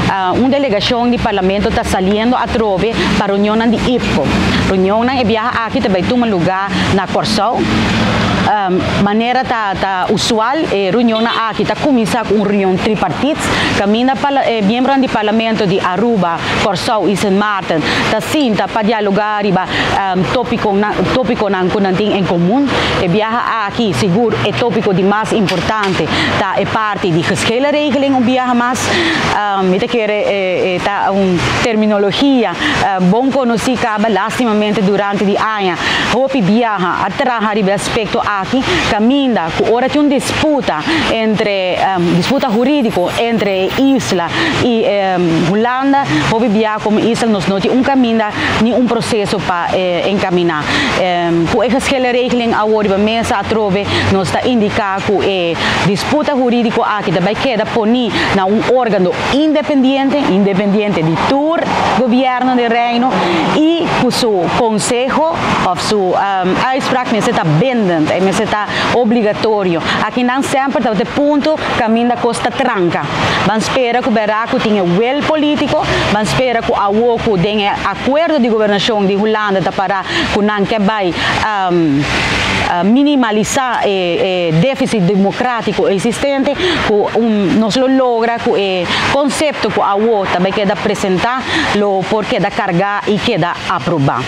Un delegacion di Parlamento ta saliendo atrobe pa reunion di IPKO. Reunion e biaha aki ta bay tuma luga na Corsou. Manera ta usual, e reunion aki ta cuminsa cu un reunion tripartiet, caminda pa miembro di Parlamento di Aruba, Corsou y Sint Maarten ta sinta pa dialoga riba topico nan cu nan tin en comun. E biaha aki, sigur, e topico di mas importante ta e parti di geschillenregeling un biaha mas. Mi ta kere ta un terminologia bon conoci caba. Lastimamente, durante di aña, hopi biaha a traha riba aspecto aki, caminda cu ora tin un disputa entre disputa huridico entre isla y Hulanda, hopi biaha como isla nos no tin un caminda ni un proceso pa encamina. Cu e geschillenregeling awor riba mesa atrobe, nos ta indica cu e disputa huridico aki tambe keda poni na un organo independiente, independiente di tur gobierno di Reino, y cu su conseho of su uitspraak mester ta bindend, y mester ta obligatorio. Aki nan semper ta e punto caminda cos ta tranca. Ban spera cu bera cu tin wil politico, ban spera cu awo cu den acuerdo di gobernacion di Hulanda ta para cu nan ke bay minimalisa e deficit democratico existente, cu nos lo logra cu e concepto cu awo tambe keda presenta lo por keda carga y keda aproba.